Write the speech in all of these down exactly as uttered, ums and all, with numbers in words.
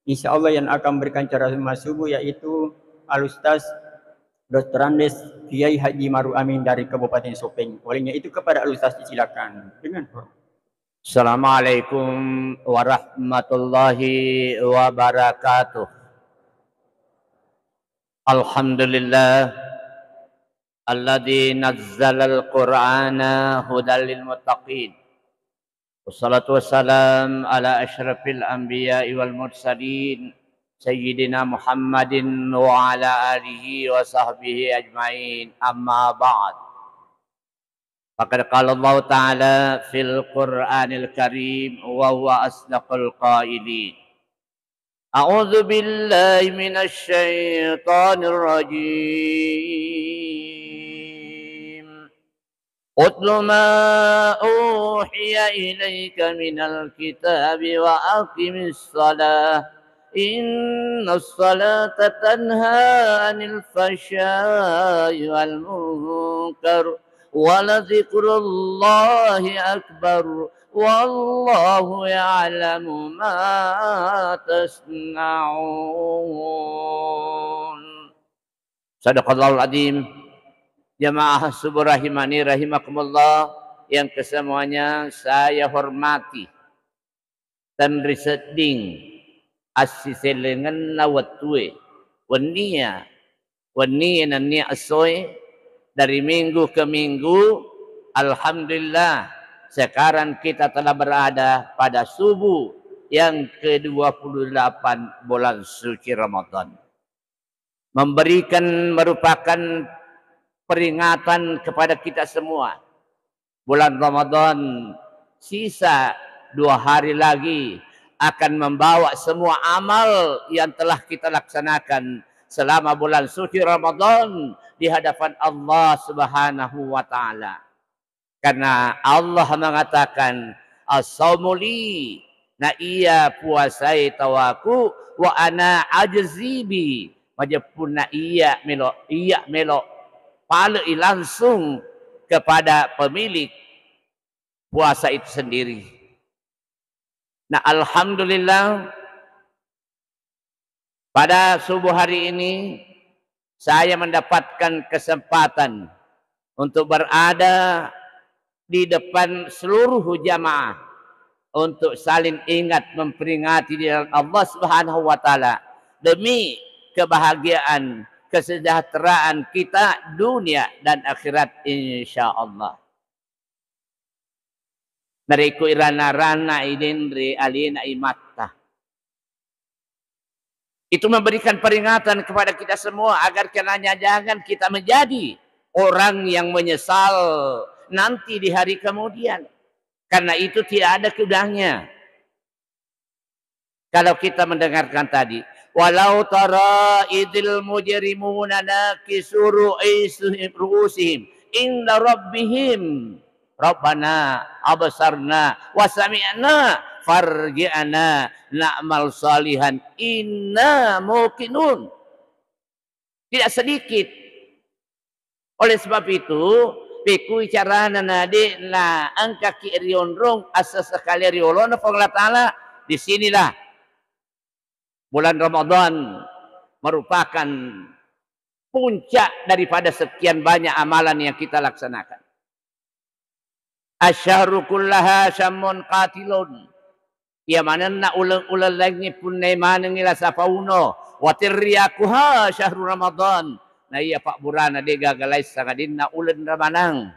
Insya Allah yang akan memberikan ceramah subuh yaitu Al-Ustaz Doktor Andes Kiai Haji Maruf Amin dari Kabupaten Sopeng. Olehnya itu kepada Al-Ustaz disilakan. Dengan hormat. Assalamualaikum warahmatullahi wabarakatuh. Alhamdulillah, alladzi nazzalal Qur'ana hudal lil muttaqin. Wassalatu wassalam ala asyrafil anbiya'i wal mursalin, Sayyidina Muhammadin wa ala alihi wa sahbihi ajmain. Amma ba'd. Faqad qala Allahu ta'ala fil Qur'anil Karim wa huwa asdaqul qailin. A'udzu billahi minasy syaithanir rajim. Utlu ma uhiya ilaika minal kitabi wa aqimis shalah. Innas shalata tanha 'anil fahsya'i wal munkar. Wa la dzikrullahi akbar. Wallahu ya'lamu ma tasna'un. Sadaqallahul adzim. Jamaah subuh rahimani rahimakumullah yang kesemuanya saya hormati. Tenri sedding assisellengenna wettue, wennia, wennie nennia essoe, dari minggu ke minggu, alhamdulillah, sekarang kita telah berada pada subuh yang kedua puluh delapan bulan suci Ramadan. Memberikan, merupakan peringatan kepada kita semua. Bulan Ramadan sisa dua hari lagi akan membawa semua amal yang telah kita laksanakan selama bulan suci Ramadan di hadapan Allah Subhanahu wa Ta'ala. Karena Allah mengatakan, "As-saumu li," na iya puasae tawaku, "wa ana ajzi bi," majeppunna iya melo, iya melo palei langsung kepada pemilik puasa itu sendiri. Nah, alhamdulillah, pada subuh hari ini saya mendapatkan kesempatan untuk berada di depan seluruh jamaah untuk saling ingat memperingati di dalam Allah Subhanahu wa Ta'ala demi kebahagiaan, kesejahteraan kita dunia dan akhirat, insya Allah. Narekko irana-rana idenre alena imatta. Itu memberikan peringatan kepada kita semua agar kiranya jangan kita menjadi orang yang menyesal nanti di hari kemudian. Karena itu tidak ada kudanya. Kalau kita mendengarkan tadi, "Walau tara idzil mujrimuna nakisu ru'usihim, ru'usihim inda rabbihim, Rabbana absarna wa sami'na farji'na na'mal salihan inna muqinun." Tidak sedikit. Oleh sebab itu, pekui carana na de' na engkaki rionrong asa sekali riolona Puang Allah Ta'ala, di sinilah bulan Ramadan merupakan puncak daripada sekian banyak amalan yang kita laksanakan. Asyahru kullaha syammun qatilun. Iya manenna uleng-uleng laingnge punnai manengngi lasa pauno. Wa tiryakuha syahru Ramadan. Na iya pabburana de' gaga laing sangadinna uleng Ramalang.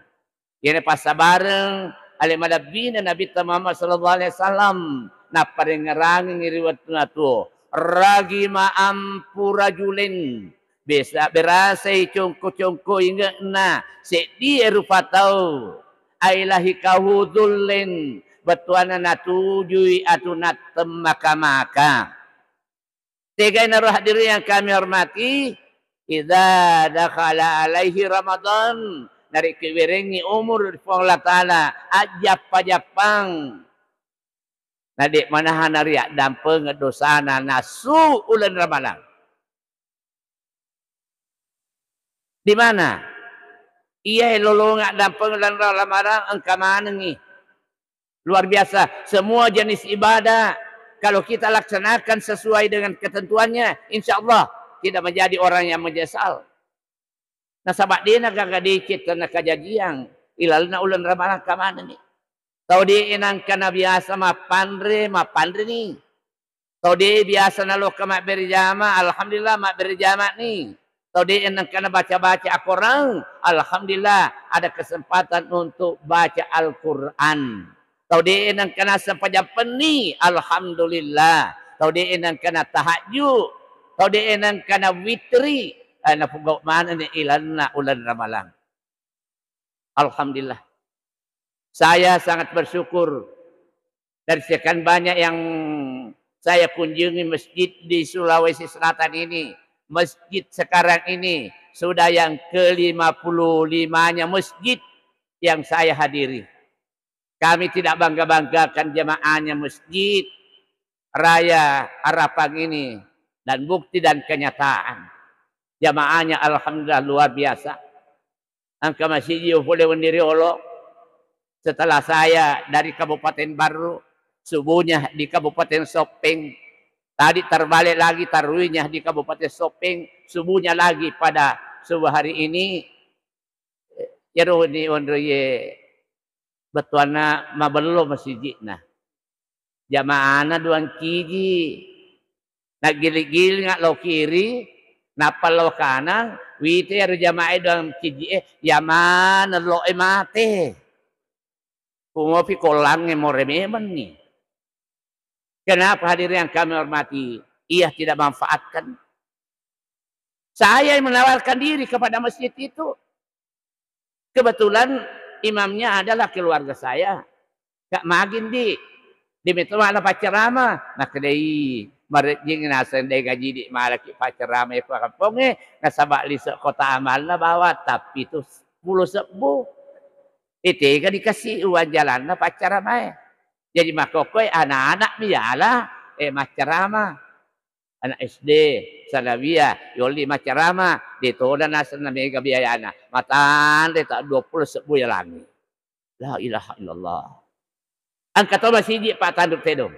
Iyana passabareng ale malebbina Nabitta Muhammad sallallahu alaihi wasallam napparengngerangengngi ri wettunna tuo. Ragima ampu rajulen. Besa-, berasai congko-congko inge'na seddie rupa tau, ailahi kahudullen, bettuanna natujui atu nattemmaka-maka. Tegainaro hadirin yang kami hormati, idza dakhala alaihi Ramadan, narekko iwerengngi umur ri Puang Allah Ta'ala, ajjappa-jappang. Na de' manahana ri addampengeng dosana nasu uleng Ramalang. Di mana? Iya lolonga dampeng uleng Ramalang engka manengngi. Luar biasa. Semua jenis ibadah Kalau kita laksanakan sesuai dengan ketentuannya, insya Allah tidak menjadi orang yang menyesal. Nasaba' de'na gaga deceng tenna kajajiang ilalenna uleng Ramalang kamanenni. Tau de'e nengka nabiasa mappanre, mappanreni. Tau de'e biasa naloka mabbere jama, alhamdulillah mabbere jama'ni. Tau de'e nengka nabaca-baca Al-Quran, alhamdulillah ada kesempatan untuk baca Al-Quran. Tau de'e nengka nassempajang penni, alhamdulillah. Tau de'e nengka natahajju, tau de'e nengka nawitri, eh, napogau' manenni ilalenna uleng Ramalang. Alhamdulillah. Saya sangat bersyukur dari sekian banyak yang saya kunjungi masjid di Sulawesi Selatan ini. Masjid sekarang ini sudah yang kelima puluh limanya masjid yang saya hadiri. Kami tidak bangga-banggakan jamaahnya Masjid Raya Arapang ini, dan bukti dan kenyataan. Jamaahnya alhamdulillah luar biasa. Engka masiji pole wenni riolo. Setelah saya dari Kabupaten Barru, subuhnya di Kabupaten Soppeng. Tadi terbalik lagi, taruihnya di Kabupaten Soppeng, subuhnya lagi pada subuh hari ini. Iyaro ni onroie bettuanna mabello masiji'na. Jamaahna duang kiji. Naggiling-gilinga lao kiri, nappa lao kanang, wite iyaro jamaah e duang kiji'e, iya maneng lo'e mate. Kumopi kollangnge more memenni. Kenapa hadirin yang kami hormati? Ia tidak manfaatkan. Saya yang menawarkan diri kepada masjid itu. Kebetulan imamnya adalah keluarga saya. Kak Magin di, di meto mala paccerama, makkedai marejjing naseng de gaji di malaki paccerama iko kampongnge, nasaba lise kota amalna bawa tapi tu sepuluh sebbu. Itega dikasih uang jalanna pacceramae. Jadi makkokkoe anak-anak miala, eh, maccerama. Anak S D, sanawiyah, yolli maccarama, de tona nasenna mega biayana. Matanre ta dua puluh sebbu yalangi. La ilaha illallah. Engka to masiji Pak Tanduk Tedong.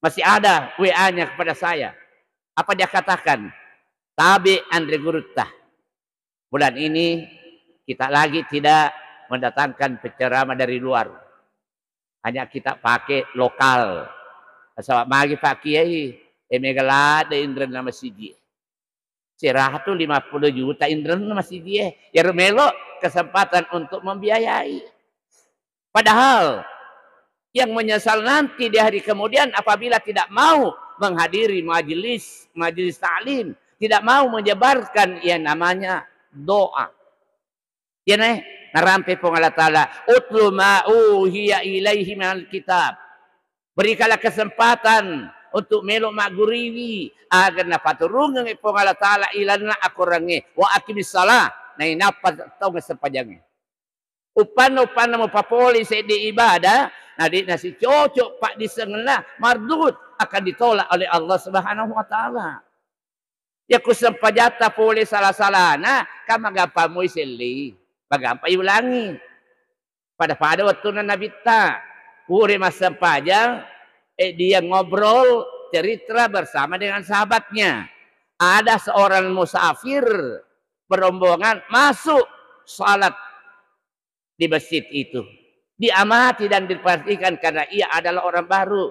Masih ada W A-nya kepada saya. Apa dia katakan? Tabe anre gurutta. Bulan ini kita lagi tidak mendatangkan penceramah dari luar. Hanya kita pakai lokal. Nasaba magi Pak Kiai, eh, mega ladde inrenna masiji. Seratus lima puluh juta inrenna masiji, eh. Iyaro melo kesempatan untuk membiayai. Padahal yang menyesal nanti di hari kemudian apabila tidak mau menghadiri majelis, majelis taklim, tidak mau menyebarkan yang namanya doa. Iyanae narampe Puang Allah Taala, "Utlu ma uhiya ilaihi minal kitab." Berikanlah kesempatan untuk melo magguriwi aga napaturungeng Puang Allah Taala ilalenna akorangnge, "Wa aqimis shalah," nainappa taungngi sempajangnge. Uppanna-uppanna mupapole seddi ibadah, na de'na sicoco paddisengenna, mardud, akan ditolak oleh Allah Subhanahu wa Ta'ala. Yakku sempajatta pole sala-salana, kan magampang moi selli, magampai ulangi. Pada-pada wettunna Nabitta, pure massempajang, eh, dia ngobrol, cerita bersama dengan sahabatnya. Ada seorang musafir berombongan masuk salat di masjid itu. Diamati dan diperhatikan karena ia adalah orang baru.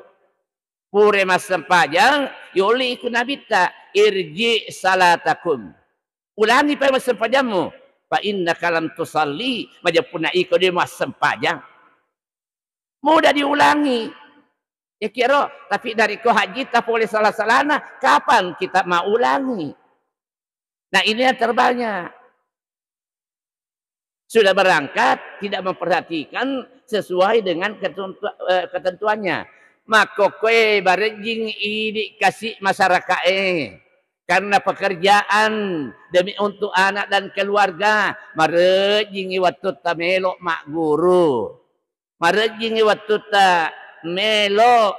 Pure massempajang, yolli iku Nabitta, "Irji salatakum." Ulangi pa massempajammu. "Fa innaka lam tusalli," majeppunna iko de massempajang. Mudah diulangi. Ya kiro, tapi dari ko haji ta pole salah-salahna, kapan kita mau ulangi? Nah, ini yang terbanyak. Sudah berangkat, tidak memperhatikan sesuai dengan ketentu-, eh, ketentuannya. Makkokkoe barejjing idi kasi masyarakat e. Karena pekerjaan demi untuk anak dan keluarga, marejjingi wettu ta melo magguru. Marejjingi wettutta melo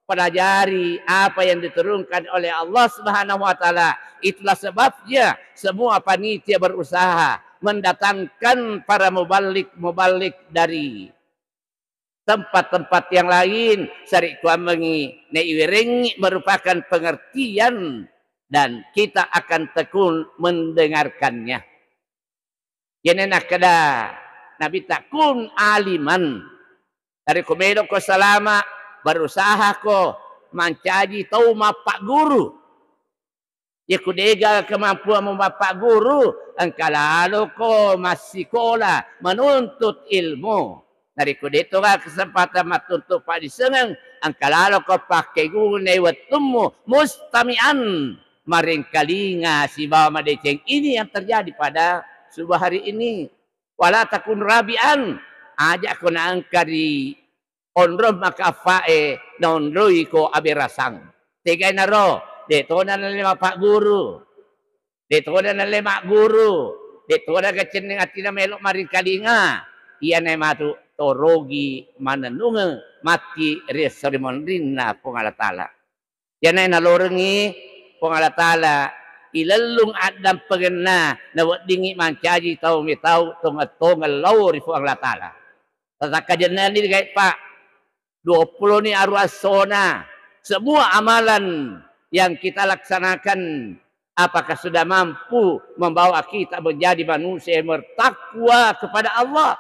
pelajari apa yang diturunkan oleh Allah Subhanahu wa Ta'ala. Itulah sebabnya semua panitia berusaha mendatangkan para muballig-muballig dari tempat-tempat yang lain, sari kuammengi naiwerengi merupakan pengertian dan kita akan tekun mendengarkannya. Iyana nakkeda Nabitta, "Kun aliman." Narekko meloko salama, berusahako mancaji tau mappagguru. Iya ku dega kemampuanmu mappagguru, engka laloko massikola, menuntut ilmu. Narekko de'toga kesempatan mattuntu paddissengeng, engka laloko pakkegunai wettummu mustami'an, maringkalinga sibawa madeceng. Ini yang terjadi pada subuh hari ini. Wala takun rabi'an, aja'ko naengka ri onrong makaffa'e naonroiko aberasang. Tegainaro, de'tona nalle mappagguru, de'tona nalle magguru, de'tona gacenneng atina melo maringkalinga. Iyana matu torogi manennungeng matti ri esso ri monrinna Puang Allah Ta'ala. Iyana nalorengngi Puang Allah Ta'ala, ilellung addampengenna, naweddingngi mancaji tau metau tongeng-tongeng lao ri Puang Allah Ta'ala. Tatakkajenna ni, Pak, dua puluh ni aru essona, semua amalan yang kita laksanakan, apakah sudah mampu membawa kita menjadi manusia yang bertakwa kepada Allah?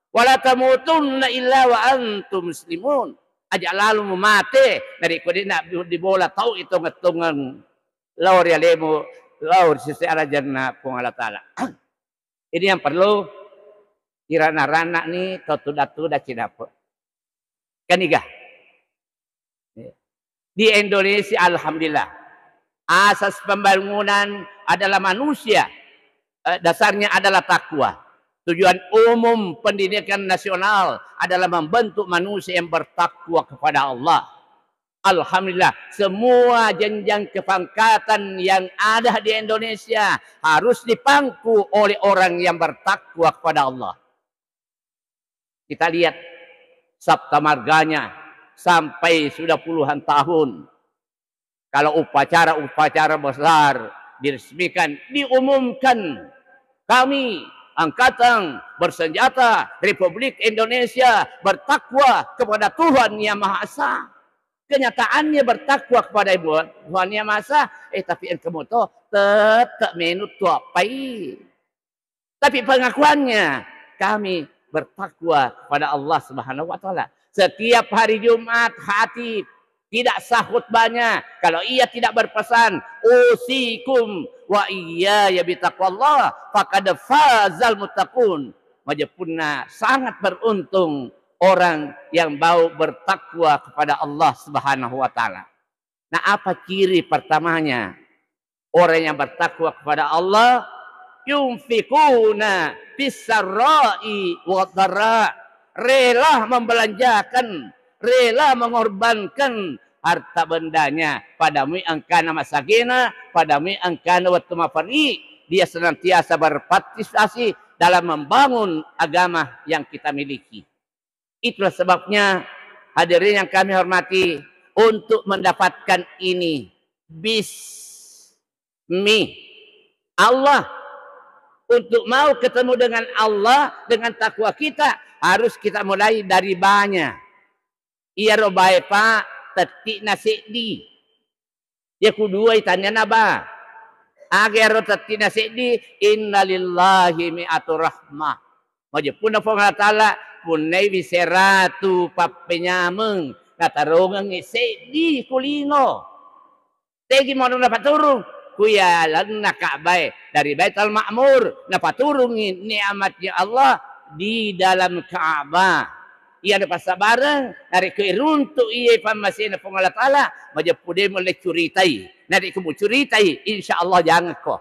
Wala tamutunna illa wa antum muslimun. Aja lalo mumate narekko de'na dibola tau itongeng-tongeng lao ri alemu, lao ri sese arajanna Puang Allah Ta'ala. Ini yang perlu irana-rana ni tau tuda-tuda cinape. Kaniga. Di Indonesia, alhamdulillah, asas pembangunan adalah manusia, eh, dasarnya adalah takwa. Tujuan umum pendidikan nasional adalah membentuk manusia yang bertakwa kepada Allah. Alhamdulillah, semua jenjang kepangkatan yang ada di Indonesia harus dipangku oleh orang yang bertakwa kepada Allah. Kita lihat sabta marganya sampai sudah puluhan tahun. Kalau upacara-upacara besar diresmikan, diumumkan, "Kami Angkatan Bersenjata Republik Indonesia bertakwa kepada Tuhan Yang Maha Esa." Kenyataannya bertakwa kepada Tuhan Yang Maha Esa, eh, tapi engka moto tetap menut tu appai. Tapi pengakuannya, "Kami bertakwa kepada Allah Subhanahu wa Ta'ala." Setiap hari Jumat, khatib tidak sah khutbahnya kalau ia tidak berpesan, "Usikum wa iyaya bitaqwallah, faqad fazal muttaqun." Majeppunna, sangat beruntung orang yang mau bertakwa kepada Allah Subhanahu wa Ta'ala. Nah, apa ciri pertamanya orang yang bertakwa kepada Allah? Yunfikuna fis sarra'i wad dharra. Rela membelanjakan, rela mengorbankan harta bendanya pada mui engkana masagena, pada mui engkana wettu mafari. Dia senantiasa berpartisipasi dalam membangun agama yang kita miliki. Itulah sebabnya, hadirin yang kami hormati, untuk mendapatkan ini, bismi Allah, untuk mau ketemu dengan Allah, dengan takwa kita, harus kita mulai dari banya. Iyaro bae, Pak, tetti'na seddi. Iya ku duai taniana ba. Aga ero tetti'na seddi, innalillahi mi'atu rahmah. Majeppunna Puang Allah Ta'ala, punnaiwi seratu pappenyameng, natarongengngi seddi ku lino. Tegi monro napaturung? Ku yalenna Ka'bae, dari Baitul Ma'mur, napaturungngi nikmatnya Allah di dalam Ka'bah. Iyaro passabareng, narekko iruntu iye pammasena Puang Allah Ta'ala, majeppu de mulle curitai. Narekko mucuritai, insya Allah jangekko.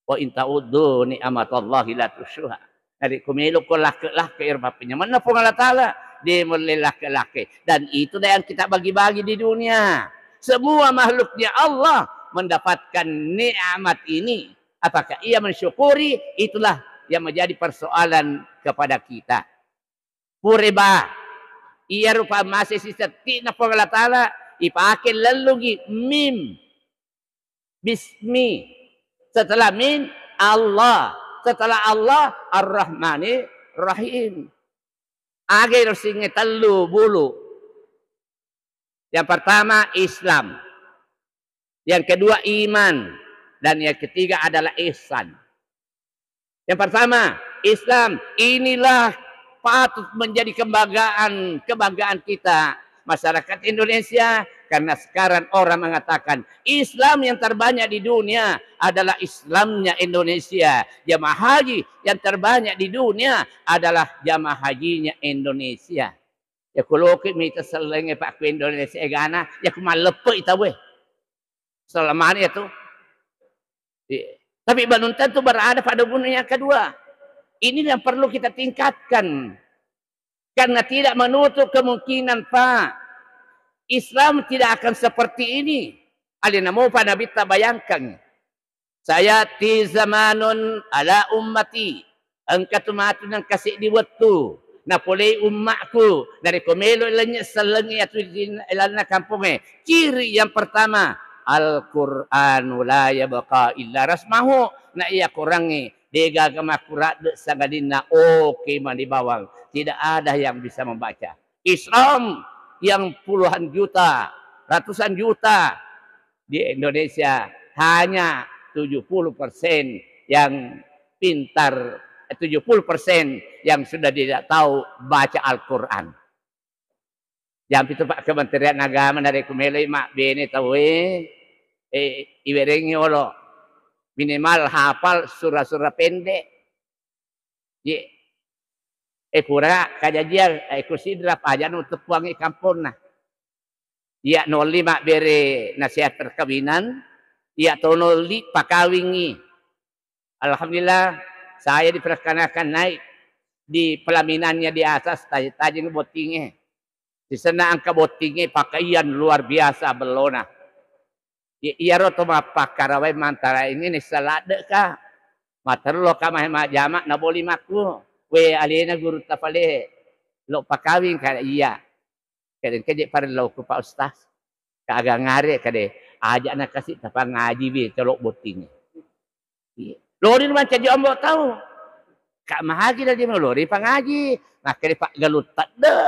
"Wa in ta'uddu ni'matallahi la tuhsuha." Narekko melokko lakke-lakke ero pappenyamenna Puang Allah Ta'ala, de mulle lakke-lakke. Dan itulah yang kita bagi-bagi di dunia. Semua makhluknya Allah mendapatkan nikmat ini. Apakah ia mensyukuri? Itulah yang menjadi persoalan kepada kita. Pureba. Iya rupa mase sisetti'na Puang Allah Ta'ala, ipake lellungi mim. Bismi. Setelah mim, Allah. Setelah Allah, Ar-Rahmani Rahim. Aga ero singnge tellu bulu? Yang pertama Islam, yang kedua iman, dan yang ketiga adalah ihsan. Yang pertama, Islam. Inilah patut menjadi kebanggaan, kebanggaan kita, masyarakat Indonesia, karena sekarang orang mengatakan Islam yang terbanyak di dunia adalah Islamnya Indonesia. Jamaah haji yang terbanyak di dunia adalah jamaah hajinya Indonesia. Ya, ku loki mita sellengnge, Pak, ku Indonesia egana, ya, ku malleppe i tauwe. Selama ni ya tu. Iya. Tapi belum tentu berada pada gunung yang kedua. Ini yang perlu kita tingkatkan. Karena tidak menutup kemungkinan, Pak. Islam tidak akan seperti ini. Alena mopa Nabitta bayangkan. Sayati zamanun ala ummati. Engka tu matu nengka seddi wettu. Napolei ummakku. Narekko melo lennye sellengnge atu di lalenna kampongnge. Ciri yang pertama, Al-Qur'anu la yabqa illa rasmahu. Na iya Korangnge, degaga makkuradde sangadinna oke mani bawang. Tidak ada yang bisa membaca. Islam yang puluhan juta, ratusan juta di Indonesia, hanya tujuh puluh persen yang pintar, eh, tujuh puluh persen yang sudah tidak tahu baca Al-Quran. Jampi tu, Pak, Kementerian Agama narekko meloi mabbene tauwe, eh, iwerengi olo minimal hafal surah-surah pendek. Ye. Eh, pura kajajiang, eh, ku sidra pajana uteppuangngi kamponna. Iya nolli mabbere nasihat perkawinan, iya to nolli pakawingngi. Alhamdulillah, saya diperkenankan naik di pelaminannya di atas, taj-, tajeng bottingnge. Sisenna engka bottingnge pakaian luar biasa bellona. I-, iyaro to mappakkarawai mantara ini nissa ladde ka. Materlo ka mahe majjama naboli makku. We, alena gurutta pale. Lo pakawing ka, iya. Kadang keje parellau ku Pak Ustaz. Ka aga ngare kade, aja na kasi tapangaji bi telo botting. Iya. Lori mancaji ambo tau. Ka mahagi na dia lori pangaji. Makkeda Pak Galup tedde.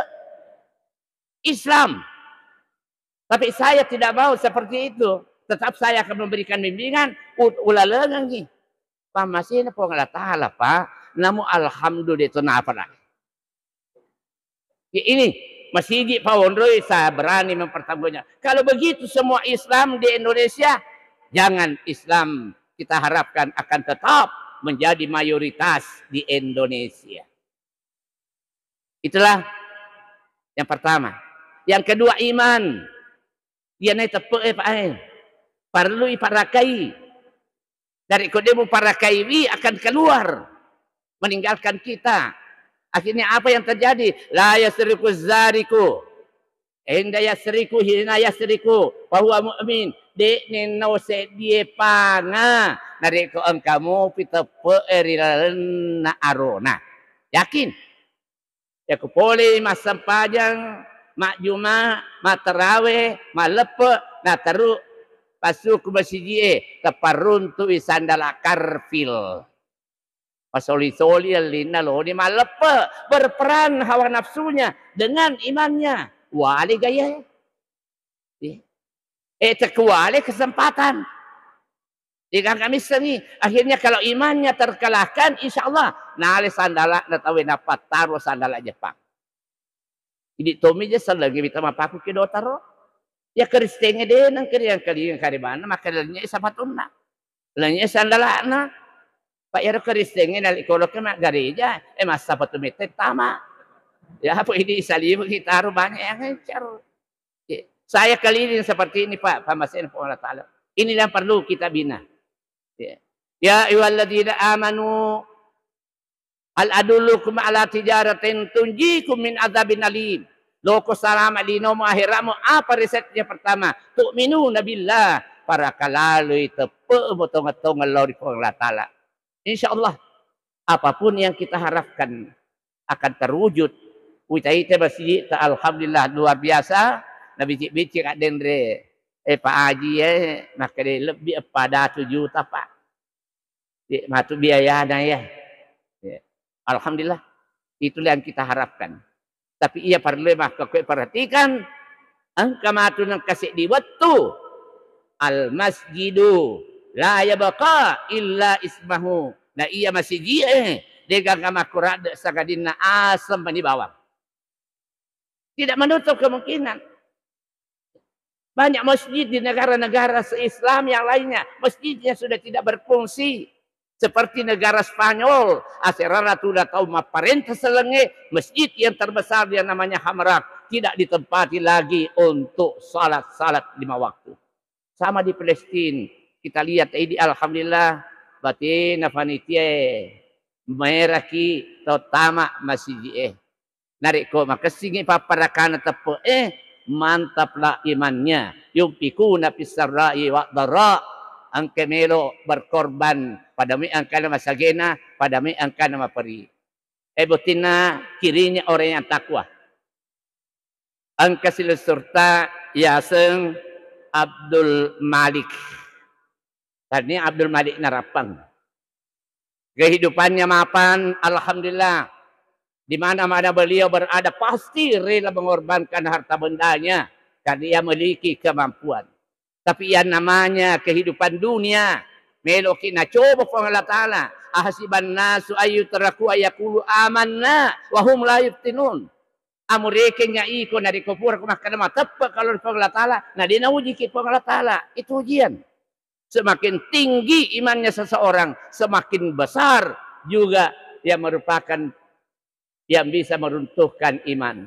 Islam. Tapi saya tidak mau seperti itu. Tetap saya akan memberikan bimbingan, u-, ulalengengngi. Pammasena Puang Allah Ta'ala, Pak. Namu alhamdulillah itu napa, Pak? Ya, ini masigi Pak Wondroi, saya berani mempertanggungjawab. Kalau begitu semua Islam di Indonesia, jangan Islam kita harapkan akan tetap menjadi mayoritas di Indonesia. Itulah yang pertama. Yang kedua, iman. Iyana teppe'e, Pak, e. Parellui parakai. Narekko de muparakaiwi, akan keluar meninggalkan kita. Akhirnya apa yang terjadi? La yasriku zariku. Enda yasriku, hina yasriku. Fahuwa mu'min. De'ne nau seddie panga. Narekko engka mupi teppe'e ri lalenna arona. Yakin? Yakko polei massempajang, majjuma, mattarawe, malleppe, nateru passuku masiji'e, taparuntu'i sandala karfil. Masoli-soli ellinna loni malleppe, berperan hawa nafsunya dengan imannya. Wale gayae. Iya. Eh, tekuale kesempatan. Degaga missengngi. Akhirnya kalau imannya terkalahkan, insya Allah nale sandala'na tauwe napattaro sandala Jepang. Idi tommi je sellengngi wita mapaku ke dotaro. Ya Kristengnge de nengkeri yang kali yang karibanna maka lennye sapatunna. Lennye sandala'na. Pak, iyaro Kristengnge nali koloke maggareja, eh, massapatu mette tama. Ya, apa ini saliweng taro banyak yang encer. Oke. Saya keliling seperti ini, Pak, pammasena Puang Allah Ta'ala. Inilah yang perlu kita bina. Ya. Ya ayyuhalladzina amanu, hal adullukum ala tijaratin tunjikum min adzabin alim. Loko salama linomu akhiramu, apa resepnya pertama? Tu'minuna billah, parakalalui teppe'mu tongeng-tongeng lao ri Puang Allah Ta'ala. Insya Allah, apapun yang kita harapkan akan terwujud. Wita-wita masjid ta, alhamdulillah, luar biasa. Nabicik-bicik addenre, eh, Pak Haji, eh, makkeda lebbi eppa datu juta, Pak. Ye, matu biayana, ya. Ya. Alhamdulillah, itulah yang kita harapkan. Tapi iya parellu makkokkoe perhatikan, engka matu nengka seddi wettu, al masjidu la yabqa illa ismahu. Na iya masiji'e, degaga makkuradde sangadinna aseng mani bawang. Tidak menutup kemungkinan. Banyak masjid di negara-negara se-Islam yang lainnya, masjidnya sudah tidak berfungsi. Seperti negara Spanyol, aserana tudang tau mapparenta sellengnge, masjid yang terbesar yang namanya Hamrak tidak ditempati lagi untuk salat-salat lima waktu. Sama di Palestina, kita lihat ini, alhamdulillah, batena panitia e, maeraki tau tama masiji e. Narekko makessingngi papparakana teppe'e, mantaplah imannya. Yunfikuna fis sarra'i wad dharra. Engka melo berkorban, pada me engkana masagena, pada me engkana maperi. Eh, bottinna cirinya orang yang takwa. Engka silessurta yaseng Abdul Malik. Tania Abdul Malik Narappang. Kehidupannya mapan, alhamdulillah. Di mana-mana beliau berada, pasti rela mengorbankan harta bendanya karena ia memiliki kemampuan. Tapi yang namanya kehidupan dunia, meloki nacoba Puang Allah Ta'ala. Ahasiban nasu ayyutraku ayyakulu amanna wa hum la yuftinun. Amurekengnga iko narekko pura ko makkeda mateppe kalau Puang Allah Ta'ala, na de naujiki Puang Allah Ta'ala. Itu ujian. Semakin tinggi imannya seseorang, semakin besar juga yang merupakan, yang bisa meruntuhkan iman.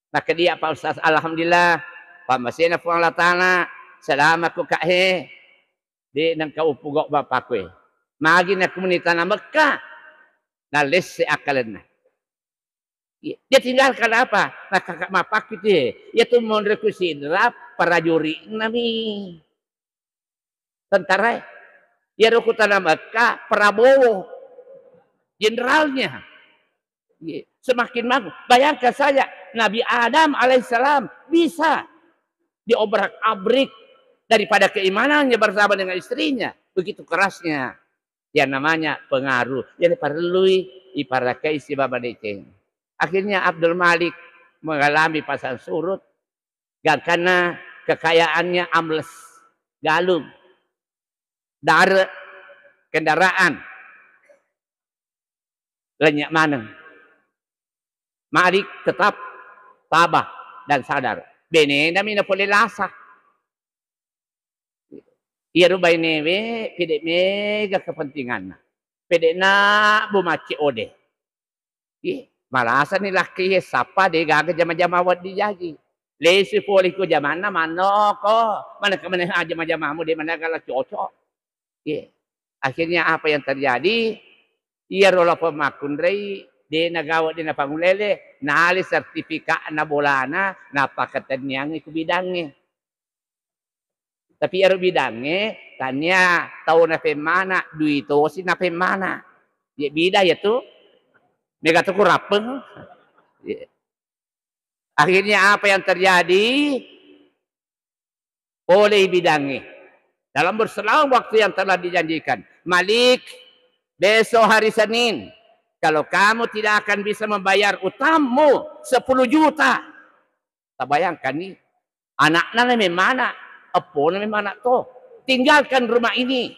Maka dia, Pak Ustaz, alhamdulillah, pammasena Puang Allah Ta'ala, selama ku kak he, de nengka upugau bapakku e. Magi nakumuni tanah Mekah, nalesse akkalenna. Iya. Dia tinggalkan apa? Nah, kakak mapakku itu, ya. Iya tu monroku sidra, prajuritna mi. Tentara e. Iyaro ku tanah Mekah, Prabowo. Jenderalnya. Iya. Semakin bagus. Bayangkan saja, Nabi Adam alaihissalam bisa diobrak-abrik daripada keimanannya bersama dengan istrinya. Begitu kerasnya yang namanya pengaruh. Yang diperlui, iparakai si baba deceng. Akhirnya Abdul Malik mengalami pasang surut, gangkanna kekayaannya ambles, galung, dare, kendaraan, lennye maneng. Malik tetap tabah dan sadar. Benena mi napole lasa. Iyaro bainewe pede mega kepentinganna. Pede na bu macce ode. Ih, malasani lakkie sappa de gaga jama-jama wedding jaji. Lesu pole ko jamanna mannoko, manengka maneng jama-jamamu de maneng gala cocok. Ye. Akhirnya apa yang terjadi? Iyaro lapong makkunrai, de nagawa, de napangulele, nale sertifikatna bolana, napakatenniangngi ku bidangnge. Tapi iyaro bidangnge, tania tau napemmana, dui tosi napemmana. Ye bidang ya tu, mega tu ku rappeng. Ye. Akhirnya apa yang terjadi? Oleh bidangnge. Dalam berselang waktu yang telah dijanjikan. Malik, besok hari Senin, kalau kamu tidak akan bisa membayar utangmu sepuluh juta. Tabayangkan nih, anakna na memana, eppona memana to. Tinggalkan rumah ini.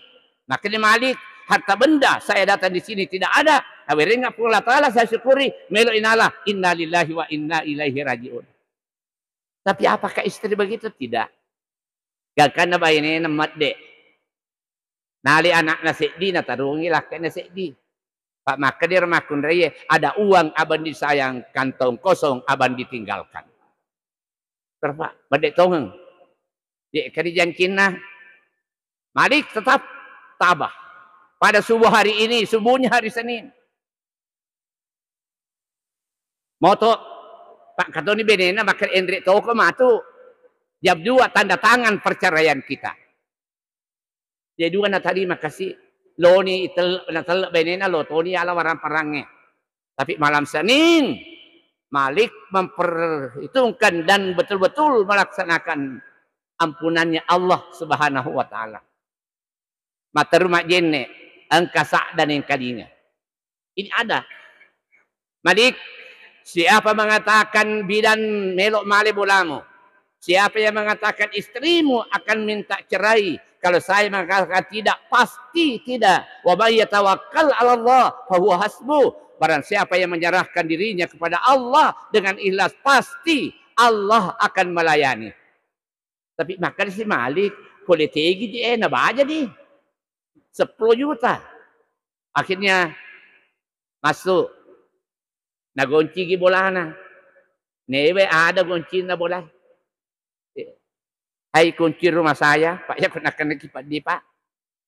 Makanya Malik, harta benda saya datang di sini tidak ada. Nawerengnga Puang Allah Ta'ala saya syukuri, melo inala, innalillahi wa inna ilaihi rajiun. Tapi apakah istri begitu? Tidak. Gangkanna bainena medde. Nali anakna seddi, natarungi lakkainna seddi. Pak, maka dia makkunraie, ada uang abang disayang, kantong kosong abang ditinggalkan. Terpak, medde tongeng. Ye, kadi jancinna, Malik tetap tabah. Pada subuh hari ini, subuhnya hari Senin. Moto, Pak, katoni benena, maka enre toko matu. Jam dua tanda tangan perceraian kita. Jadi dua na tadi makasi, loni itel-, natelle benena, lo toni ala warang parangnge. Tapi malam Senin, Malik memperhitungkan dan betul-betul melaksanakan ampunannya Allah Subhanahu wa Ta'ala. Matteru majjenne, engka sadda nengkalinga. Ini ada. Malik, Siapa mengatakan bidan melo male bolamu, siapa yang mengatakan istrimu akan minta cerai, kalau saya mengatakan tidak, pasti tidak. Wa may yatawakkal 'ala Allah fa huwa hasbuh. Barang siapa yang menyerahkan dirinya kepada Allah dengan ikhlas, pasti Allah akan melayani. Tapi makkeda si Malik, pole tegi je, eh, nabaja di sepuluh juta. Akhirnya masuk, nagoncigi bolana. Newe ada goncinna bola. Hai, kunci rumah saya, Pak, ya, kena kena kipat di, Pak.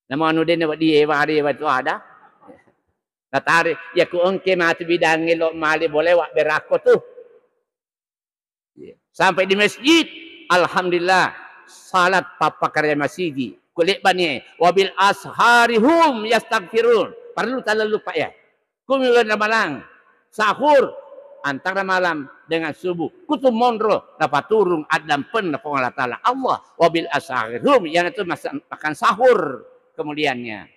Nama anu dene, Pak, di ewa, di ewa itu ada. Natari, ya, ku engke mati bidangnge lo male bola, wa berako tuh. Sampai di masjid, alhamdulillah, salat pappakarya masigi. Kulit bani, wabil asharihum yastaghfirun. Perlu talellu, Pak, ya. Kumi wena malang, sahur, antara malam dengan subuh. Kutu monro, napaturung addampenna Puang Allah Ta'ala. Allah, wabil asharihum, yang itu mas-, makan sahur kemudiannya.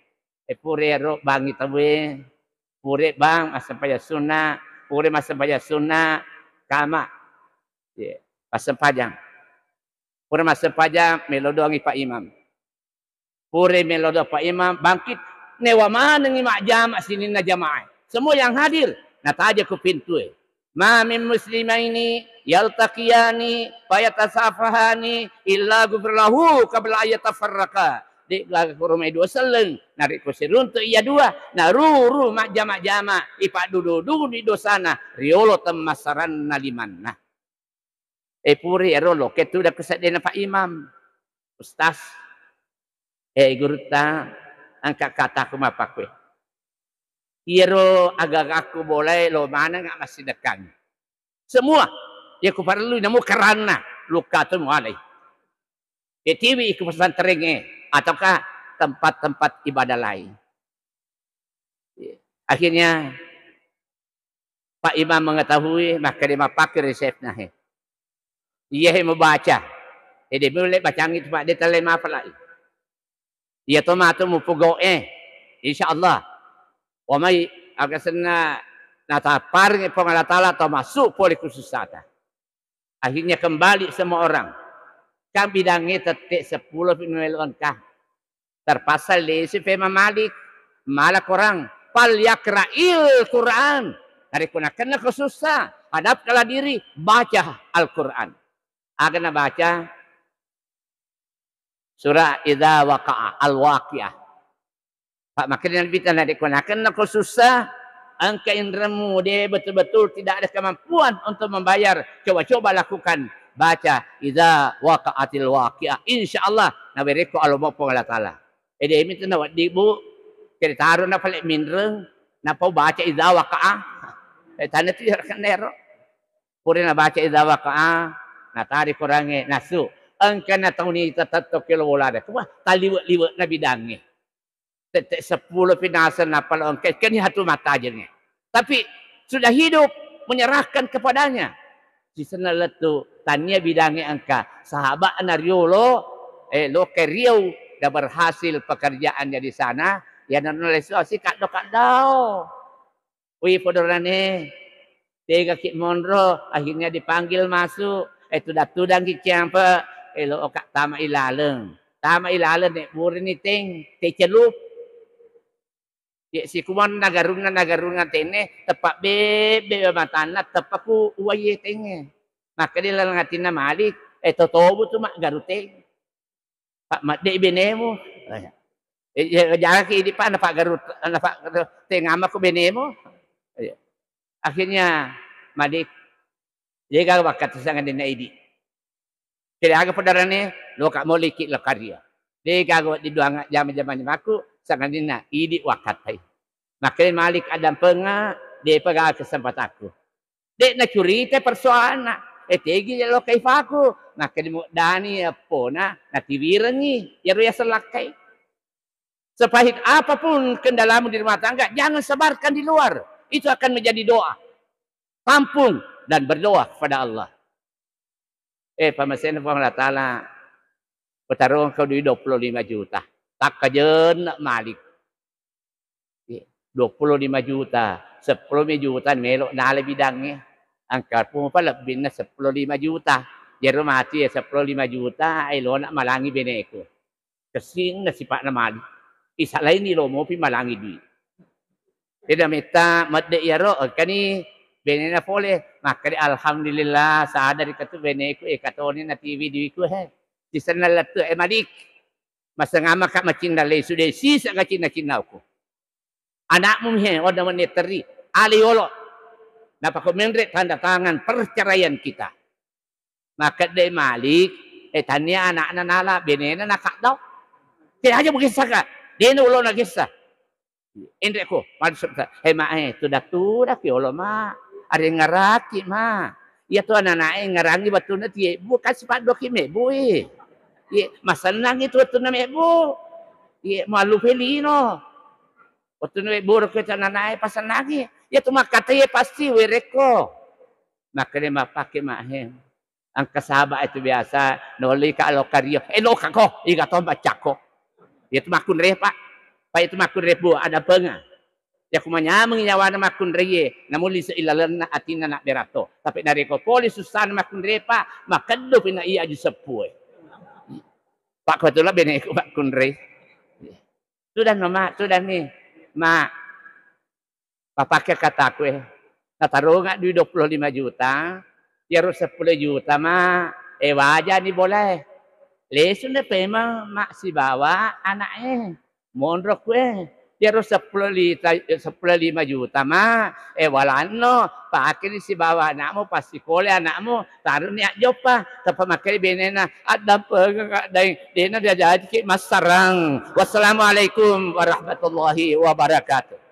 Eh, pura ero bangi tauwe, pura bang massempajang sunna, pura massempajang sunna, kama. Iya, massempajang. Pura massempajang, melo doangi Pak Imam. Pura melo doang Pak Imam, bangkit, newa manengi majjama sininna jamaah. Semua yang hadir, nataja ku pintue. Ma min muslimaini yaltaqiyani fayatasafahani illa ghufira lahu qabla an yatafarraqa. De' gaga koromai dua selleng, narekko siruntu iya dua, naruru majjama-jama, ipaddudu-dudui dosana riolo temmassaranna limanna. Eh, puri ero loke tudang ku seddena Pak Imam. Ustaz, eh, gurutta, engka kataku mappakkue. Iyaro aga-agaku bolae lo maneng massidekkangi. Semua yang kuparellui namu keranna lukka tu mualai. Ketiwi ke pesantrengnge ataukah tempat-tempat ibadah lain. Akhirnya Pak Imam mengetahui, makkeda mappake resepna he. Iya he mubaca. Ede mulle bacangi tu Pak, de telle mapalai. Iya to matu mupugoe. Insya Allah. Wamai agasenna natapparengi Puang Allah Ta'ala to masuk pole ku sussata. Akhirnya kembali semua orang. Kan bidangnge tette seppulo pi melo engka. Terpaksa lesi pe Imam Malik, mala korang, "Fal yaqra'il Qur'an." Narekko nakenna ko sussa, hadapkanlah diri, baca Al-Qur'an. Aga nabaca? Surah Idza Waqa'a, Al-Waqi'ah. Pak, makanya Nabi ta, narekko nakenna ko sussa, engka inremmu, de betul-betul tidak ada kemampuan untuk membayar, coba-coba lakukan. Baca, "Idza waqa'atil waqi'ah." Insya Allah, nawerekko alomo Puang Allah Ta'ala. Ede mitu nawedding, Bu, kede taro na pale minreng, napau baca idza waqa'a. Eh, tane tu ya kenero. Pura nabaca idza waqa'a, natari korangnge, nasu. Engka na tauni tatetto kelo bolada. Wah, taliwe-liwe na bidangnge. Tette seppulo pi naseng nappa lo engka, keni hatu mattajengnge. Tapi sudah hidup menyerahkan kepadanya. Sisenna lettu, tania bidangnge engka. Sahaba'na riolo, eh, loke Riau, dan berhasil pekerjaannya di sana. Ya, nonno lesu, si kaddo-kaddo. Wi, podoranne, tegaki monro, akhirnya dipanggil masuk. Eh, tudang-tudangki ciampe, eh, lo oka tama ilaleng. Tama ilaleng, ne, murini teng, te celup. Ye, sikumang nagarunna, nagarunna tenne, teppa bebbe matanna, teppaku uwaie tenge. Makkeda laleng atinna Malik, eh, totobu tu maggaru teng. Pak, madde benemu. Eh, eh, jagaki idi, Pak, napaggaru, napaggaru tengamaku benemu. Eh, akhirnya Malik, dega wakkatta sangadinna idi. Kede aga podaranne, loka moliki lo karia. Dega wedding doang jama-jama maku, sangadinna idi wakkattai. Makkeda Malik, addampenga, depa gaga kesempatakku. De' nacurita persoalanna. Eh, tegi lo kaifaku. Makkeda muddani eppona, natiwirengngi. Iyaro yaseng lakkai. Sepahit apapun kendalamu di rumah tangga, jangan sebarkan di luar. Itu akan menjadi doa. Tampung dan berdoa kepada Allah. Eh, pamasenna Puang Allah Ta'ala, petarongko dui dua puluh lima juta. Takkajenna Malik. Iya, dua puluh lima juta, seppulo mi juta melo nala bidangnge. Engka pun pa lebbinna seppulo lima juta. Jero mati ya seppulo lima juta, elona malangi beneku. Kessinna sipa'na mali. Isalaini lo mopi malangi dui. Eda metta medde iyaro, engkani benena pole. Makkeda, "Alhamdulillah, sadari katu beneku, e katoni na T V duiku, he. Sisenna lettu, e Malik. Masengama ka macinna lesu de, sisa ka cinna-cinnauku. Anakmu mihe, wada meneteri, ali yolo." Napako menre tanda tangan perceraian kita. Makkedde Malik, e, tania anakna nala, benena nakaddao. Te aja bugessa ka, dena ulo nagessa. Enre ko, maksud ka, "He ma, e, tuda-tuda ki olo ma, arengngaraki ma. Iya tu ananae ngarangi wettunna tiebbu, kan sipaddoki mebbu, e. Ye, masennangi tu wettunna mebbu. Ye, mallupe lino. Wettunna mebbu ro ke tu ananae pasennangi. Iya tu makkatae pasti werekko." Makkeda mappake ma, he. Engka saba itu biasa nolli ka lo kario. E, lo ka ko, iga to baccako. Iya tu makkunre, Pak. Pak itu makkunre, Bu, ada penga. Iya ku manyameng nyawana makkunreye, namun lise ilalenna atinna nak berato. Tapi nareko poli susana makkunre, Pak, makeddo pina iya aju seppue. Pak, kebetulan beneku makkunre. Sudah no, Mak, sudah nih. Mak, papake kataku, e. Natarunga dui duappulo lima juta, iyaro seppulo juta, Mak, e, wajani bolae. Lesu na pemeng, Mak, sibawa anaknya. Monro kue. Iyaro seppulo lita, seppulo lima juta, Mak, e, walanno, pakeni sibawa anakmu, passikole anakmu, taruni ajjoppa, tappa makkeda benena, addampengeng ka dai, dena diajajiki massarang. Wassalamualaikum warahmatullahi wabarakatuh.